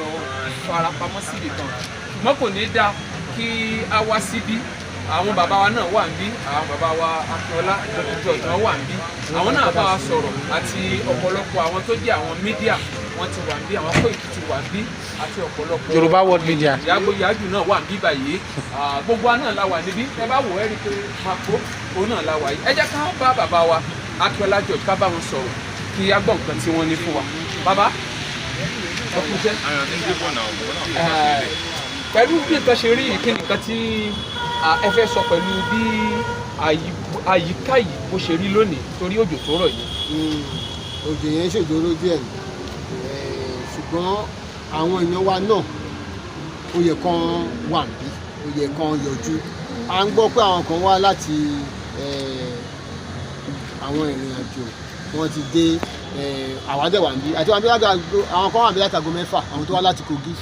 lọ farapamọ́ síbì kan, ṣùgbọ́n kò ní dáa kí a wá síbí. Àwọn bàbá wa náà wà níbí, àwọn bàbá wa Akínọlá George náà wà níbí, àwọn náà bá wa sọ̀rọ̀, àti ọ̀pọ̀lọpọ̀ àwọn tó jẹ́ àwọn media, wọ́n ti wà níbí, àwọn Koiki ti wà níbí, àti ọ̀pọ̀lọpọ̀ Yorùbá World Media. Yàgbóyàjù náà wà níbí báyìí. Gbogbo wa náà la wà níbí. Ẹ bá wò, ẹ́ rí i pé màpó òun náà la wà yìí. Ẹ jẹ́ ká bá bàbá wa Akínọlá George, ká bá wọn sọ̀rọ̀, kí á gbọ́ nǹkan tí wọ́n ní fún wa. Bàbá, ẹ kú iṣẹ́. Pẹ̀lú bí nǹkan ṣe rí yìí, kí nǹkan tí ẹ fẹ́ sọ pẹ̀lú bí àyíká yìí bó ṣe rí lónìí, torí òjò tó rọ̀ yìí? Òjò yẹn ṣòjòrò díẹ̀ ni, ṣùgbọ́n àwọn èèyàn wa náà, ó yẹ kán wà níbí, ó yẹ kán yọjú. À ń gbọ́ pé àwọn kan wá láti àwọn ìrìn àjò, wọ́n ti dé. Àwa dẹ̀ wà níbí, àti wà níbí láti àwọn kan wà níbí láti aago 6, àwọn tó wá láti Kogi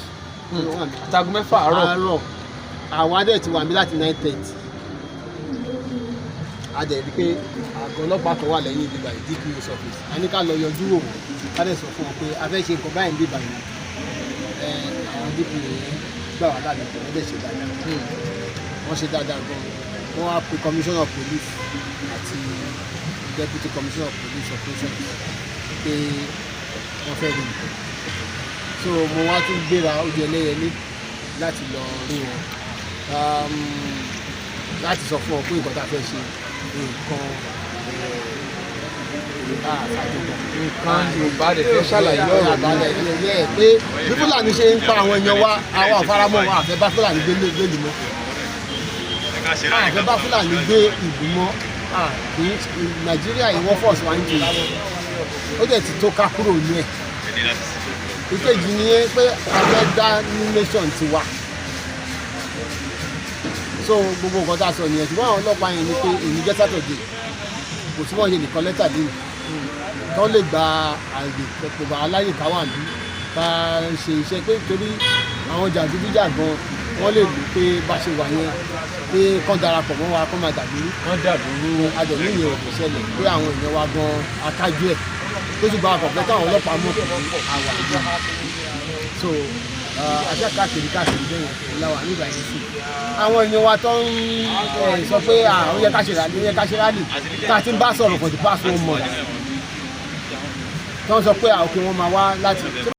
wọ́n wà níbí. Àtàgò 6 àárọ̀? Àárọ̀. Àwa dẹ̀ ti wà níbí láti 9:30. A dẹ̀ rí pé àgọ́ ọlọ́pàá kan wà lẹ́yìn ibi báyìí, DPO's office. A ní ká lọ yọjú wò wọ́n, ká dẹ̀ sọ fún wọn pé a fẹ́ ṣe nǹkan báyìí níbí báyìí. Àwọn DPO yẹn gbà wá lálejò, wọ́n dẹ̀ ṣe dáadáa, wọ́n ṣe dáadáa gan. Wọ́n wá pe commissioner of police àti deputy commissioner of police operations pé wọ́n fẹ́ rí mi, so mo wá tún gbéra ojú ẹlẹ́yẹlé láti lọ rí wọn, láti sọ fún wọn pé nǹkan tá a fẹ́ ṣe, nǹkan àfàjọgbọ̀n. Nǹkan Yorùbá rẹ̀ fẹ́ ṣàlàyé ọ̀rọ̀. Àbálẹ̀ ilé ẹ̀ pé bí Fúlàní ṣe ń pa àwọn èèyàn wa, àwọn àfaramọ́ wọn. Àfẹ́ bá Fúlàní gbé ìlú mọ́, àfẹ́ bá Fúlàní gbé ìlú mọ́. Kì í Nàìjíríà yìí, wọ́n force wa into it, ó dẹ̀ ti tó ká kúrò ní ẹ̀. Ìkejì ni pé a fẹ́ dá ní nation tiwa. So gbogbo nǹkan tá a sọ nìyẹn, ṣùgbọ́n àwọn ọlọ́pàá yẹn ni pé èmi jẹ́ Saturday, kò sí wọ́n ṣe lè kọ lẹ́tà lẹ́nu tó lè gba àyè, kò bá aláyè ká wà níbí ká ṣe iṣẹ́, pé torí àwọn jàgídíjàgan wọ́n lè lò pé bá ṣe wà yẹn, pé kán darapọ̀ mọ́ wa, kán máa dàgbérú. Wọ́n dàdúró. Adẹ̀mí yẹn ò lè ṣẹlẹ̀, pé àwọn èèyàn wa gan akájú ẹ̀ tó sì gba àkọ́kọ́ táwọn ọlọ́pàá mọ̀ pé àwà yìí. So aṣá káàkiri káàkiri bẹ́ẹ̀ yẹn la wà nígbà yẹn sí. Àwọn èèyàn wa tó ń sọ pé ó yẹ ká ṣe rally, ó yẹ ká ṣe rally, tá a ti ń bá sọ̀rọ̀ for the past one month, tó ń sọ pé òkè wọn máa wá láti.